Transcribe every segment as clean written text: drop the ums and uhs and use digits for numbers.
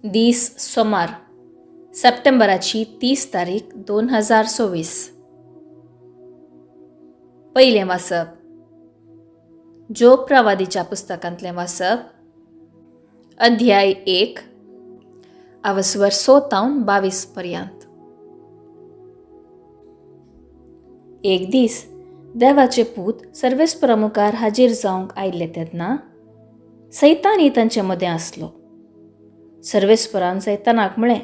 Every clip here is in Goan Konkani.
दीस सोमार, सप्टेंबराची 30 तारीख 2024. पयलें वाचप जोब प्रवादीच्या पुस्तकांतलें वाचप, अध्याय 1, आवस्वर 100 तावन 22 पर्यंत. एक दीस देवाचे पूत सर्वेस्परा मुखार हाजीर जावंक आयिल्ले तेन्ना सैतानी तांचे मदें आसलो. सर्वेस्परान सैतानाक म्हळें,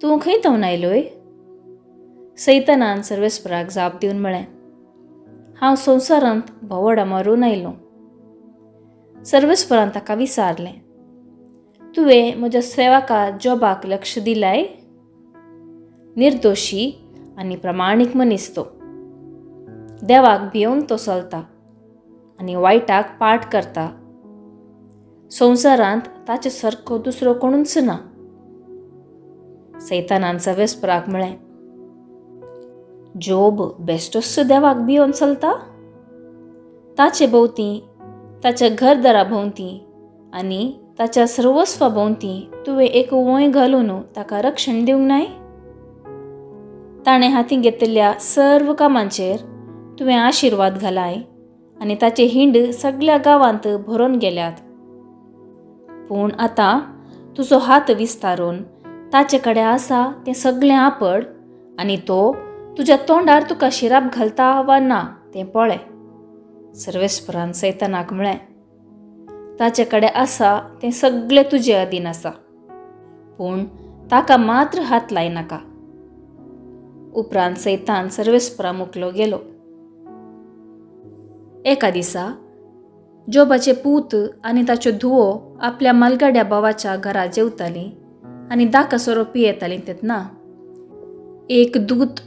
तूं खंय तावन आयलोय? सैतानान सर्वेस्पराक जाप दिवन म्हळें, हांव संवसारांत भोंवडा मारून आयलो. सर्वेस्परान ताका विचारलें, तुवें म्हज्या सेवका जोबाक लक्ष दिलाय? निर्दोशी आनी प्रमाणीक मनीस तो, देवाक भियोवन तो चलता आनी वायटाक पाठ करता. संवसारांत ताचे सारको दुसरो कोणूच ना. सैतानान सर्वेस्पराक म्हळें, जोब बेश्टोच देवाक भियोवन चलता? ताचे भोंवती, ताच्या घरदारा भोंवती आनी ताच्या सर्वस्वा भोंवती तुवें एक वंय घालून ताका रक्षण दिवंक नाय? ताणें हातीं घेतिल्ल्या सर्व कामांचेर तुवें आशिर्वाद घालाय आनी ताचे हिंड सगळ्या गांवांत भरून गेल्यात. पूण आतां तुजो हात विस्तारून ताचे कडेन आसा तें सगळें आपड आनी तो तुज्या तोंडार तुका शिराप घालता वा ना तें पळय. सर्वेस्परान सैतानाक म्हळें, ताचे कडेन आसा तें सगळें तुजे अधीन आसा, पूण ताका मात्र हात लायनाका. उपरांत सैतान सर्वेस्परा मुकलो गेलो. एका दिसा जोबाचे पूत आनी ताच्यो धुवो आपल्या मालगाड्या भावाच्या घरा जेवतालीं आनी दाका सोरो पियेतालीं तेन्ना एक दूत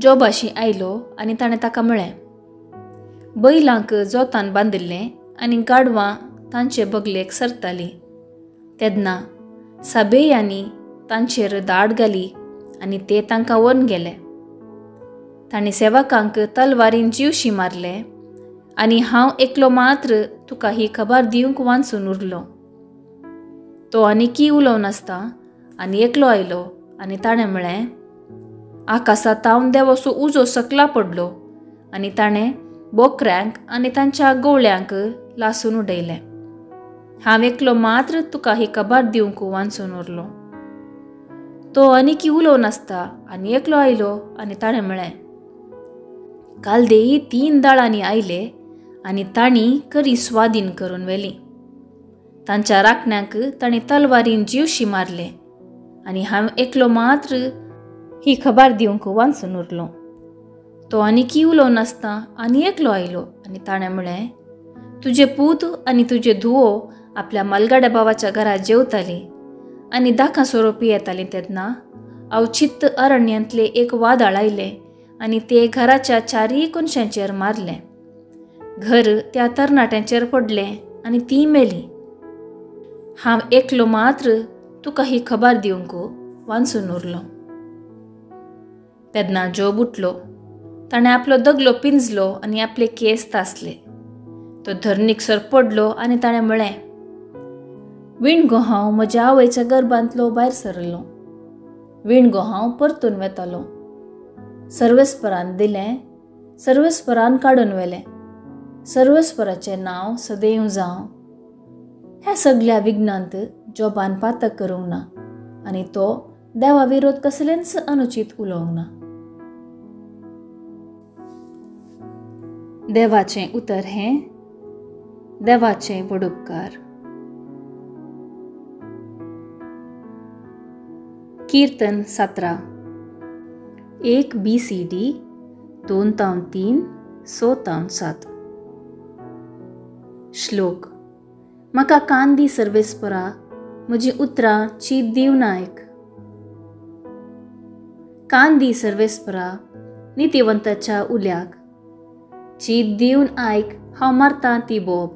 जोबाशी आयलो आनी ताणें ताका म्हळें, बैलांक जोतान बांदिल्लें आनी गाडवां तांचे बगलेक सरतालीं तेन्ना साबेयांनी तांचेर दाड घाली आनी ते तांकां व्हरून गेले. तांणी सेवकांक तलवारीन जिवशी मारले आनी हांव एकलो मात्र तुका ही खबर दिवंक वांचून उरलो. तो आनीकी उलोवन आसता आनी एकलो आयलो आनी ताणें म्हळें, आकासा तावन देवसो उजो सकला पडलो आनी ताणें बोकऱ्यांक आनी तांच्या गवळ्यांक लासून उडयलें. हांव एकलो मात्र तुका ही खबर दिवंक वांचून उरलो. तो आनीकी उलोवन आसता आनी एकलो आयलो आनी ताणें म्हळें, कालदेई 3 दाळांनी आयले आनी तांणी करी स्वाधीन करून व्हेली. तांच्या राखण्यांक तांणी तलवारीन जिवशी मारले आनी हांव एकलो मात्र ही खबर दिवंक वांचून उरलो. तो आनीकी उलोवन आसता आनी एकलो आयलो आनी ताणें म्हळें, तुजे पूत आनी तुजे धुवो आपल्या मालगाड्या भावाच्या घरा जेवतालीं आनी दाकां सोरो पियेतालीं तेन्ना अवचित्त अरण्यांतलें एक वादळ आयलें आनी ते घराच्या चारीय कोनशांचेर मारलें. घर त्या तरणाट्यांचेर पडलें आनी तीं मेलीं. हांव एकलो मात्र तुका ही खबर दिवंक वांचून उरलो. तेन्ना जोब उठलो, ताणें आपलो दगलो पिंजलो आनी आपले केस तासले. तो धरणीक सर पडलो आनी ताणें म्हळें, विणगो हांव म्हज्या आवयच्या गर्भांतलो भायर सरलो, विणगो हांव परतून वेतालो. सर्वेस्परान दिलें, सर्वेस्परान काडून व्हेलें, सर्वेस्पराचें नांव सदैव जावं. ह्या सगल्या विघ्नांत जोबान पातक करूंक ना आनी तो देवा विरोध कसलेंच अनुचीत उलोवंक ना. देवाचें उतर हें देवाचें वडुपकार. कीर्तन 17, 1 BCD 2 तावन 3 6 तावन 7. श्लोक. म्हाका कान दी सर्वेस्परा, म्हजीं उतरां चीत दिवन आयक. कान दी सर्वेस्परा नितिवंताच्या उल्याक, चीत दिवन आयक हांव मारतां ती बोब.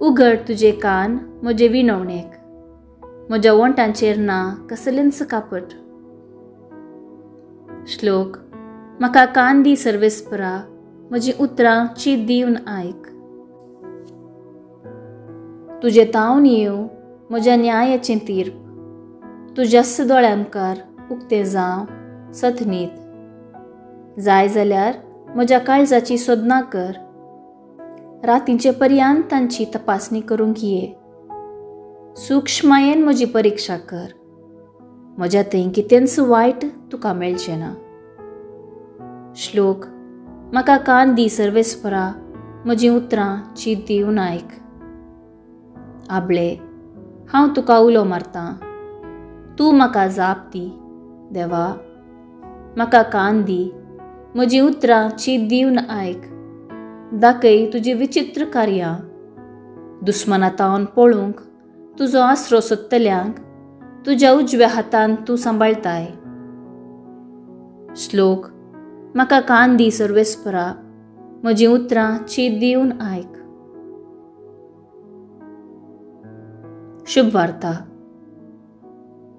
उगड तुजे कान म्हजे विनवणेक, म्हज्या वोंटांचेर ना कसलेंच कापट. श्लोक. म्हाका कान दी सर्वेस्परा, म्हजीं उतरां चीत दिवन आयक. तुजे तावन येवं म्हज्या न्यायाचें तीर्प तुज्याच दोळ्या मुखार उक्तें जावं सतनीत. जाय जाल्यार म्हज्या काळजाची सोदना कर, रातींचे पर्यंत तांची तपासणी करूंक ये. सूक्ष्मायेन म्हजी परिक्षा कर, म्हज्या थंय कितेंच वायट तुका मेळचें ना. श्लोक. म्हाका कान दी सर्वेस्परा, म्हजीं उतरां चीत दिवन आयक. आबळे, हांव तुका उलो मारतां, तूं म्हाका जाप दी. देवा, म्हाका कान दी, म्हजीं उतरां चीत दिवन आयक. दाखय तुजी विचित्र कार्यां, दुस्मना तावन पळोवंक तुजो आसरो सोदतल्यांक तुज्या उजव्या हातान तूं सांबाळटाय. श्लोक. म्हाका कान दी सर्वेस्परा, म्हजीं उतरां चीत दिवन आयक. शुभवार्ता.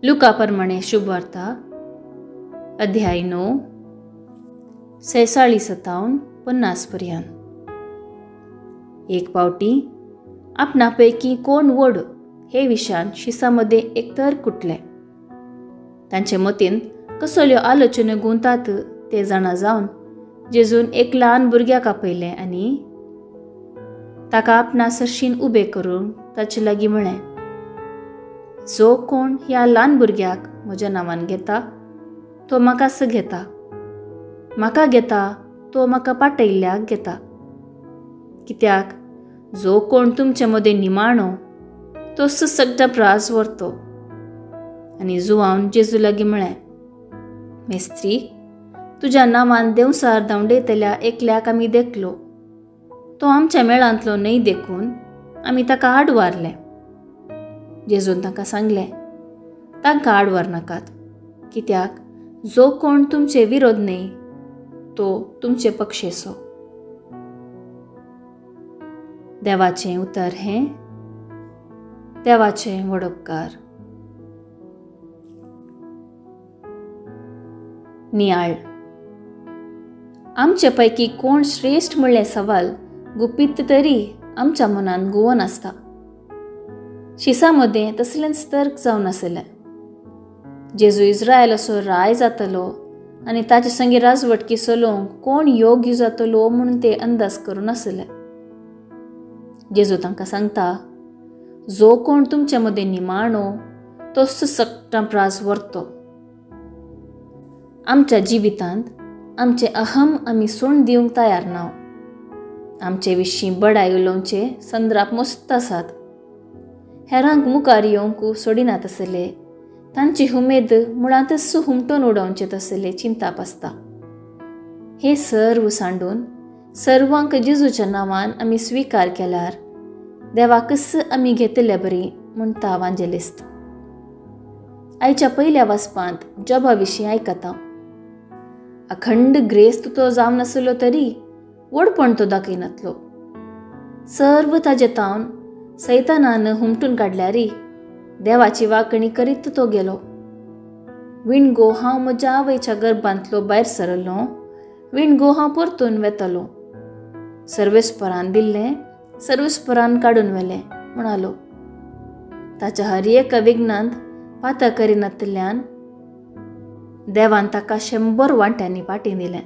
लुका प्रमाणे शुभवार्ता, अध्याय 9, 46 50 पर्यंत. एक पावटी आपणा पैकी कोण व्हड हे विशयान शिसा मदें एक तर कुटलें. तांचे मतीन कसल्यो आलोचन्यो गुंतात ते जाणा जावन जेजून एक ल्हान भुरग्याक आपयलें आनी ताका आपणा सरशीन उबें करून ताचे लागीं म्हळें, जो कोण ह्या ल्हान भुरग्याक म्हज्या नांवान घेता तो म्हाकाच घेता, म्हाका घेता तो म्हाका पाटयल्ल्याक घेता. कित्याक जो कोण तुमचे मदें निमाणो तोच सगळ्या प्रास व्हरतो. आनी जुवान जेजू लागीं म्हळें, मेस्त्री, तुज्या नांवान देंवसार धांवडयतल्या एकल्याक आमी देखलो, तो आमच्या मेळांतलो न्हय देखून आमी ताका आडवारलें. जेजून तांकां सांगलें, तांकां आडवार नाकात, कित्याक जो कोण तुमचे विरोध न्हय तो तुमचे पक्षेचो. देवाचें उतर हें देवाचें वडोपकार. नियाळ. आमचे पैकी कोण श्रेश्ठ म्हणलें सवाल गुपीत तरी आमच्या मनान गुवोन आसता. शिसा मदें तसलेंच तर्क जावन आसलें. जेजू इस्रायल असो राय जातलो आनी ताचे संगी राजवटकी चलोवंक कोण योग्य जातलो म्हणून ते अंदाज करून आसले. जेजू तांकां सांगता, जो कोण तुमचे मदें निमाणो तोच सगळ्यां प्रास व्हरतो. आमच्या जिवितांत आमचे अहम आमी सोड दिवंक तयार ना. आमचे विशीं बडाय उलोवचे संद्राप मस्त आसात. हेरांक मुखार येवंक सोडिनात आसले, तांची उमेद मुळांतच हुमटून उडोवचें तसले चिंताप आसता. हे सर्व सांडून सर्वांक जेजूच्या नांवान आमी स्विकार केल्यार देवाकच आमी घेतले बरी म्हणटा वांजेलिस्त. आयच्या पयल्या वाचपांत जॉबा विशीं आयकता. अखंड ग्रेस्त तो जावन आसलो तरी व्हडपण तो दाखयनातलो. सर्व ताजे तावन सैतानान हुमटून काडल्यारी देवाची वाकणी करीत तो गेलो. विणगो हांव म्हज्या आवयच्या गर्भांतलो भायर सरलो, विणगो हांव परतून वेतलो. सर्वेस्परान दिल्लें सर्वेस्परान काडून व्हेलें म्हणालो. ताच्या हर एका विघ्नांत पाता करिनातल्यान देवान ताका 100 वांट्यांनी पाटी दिलें.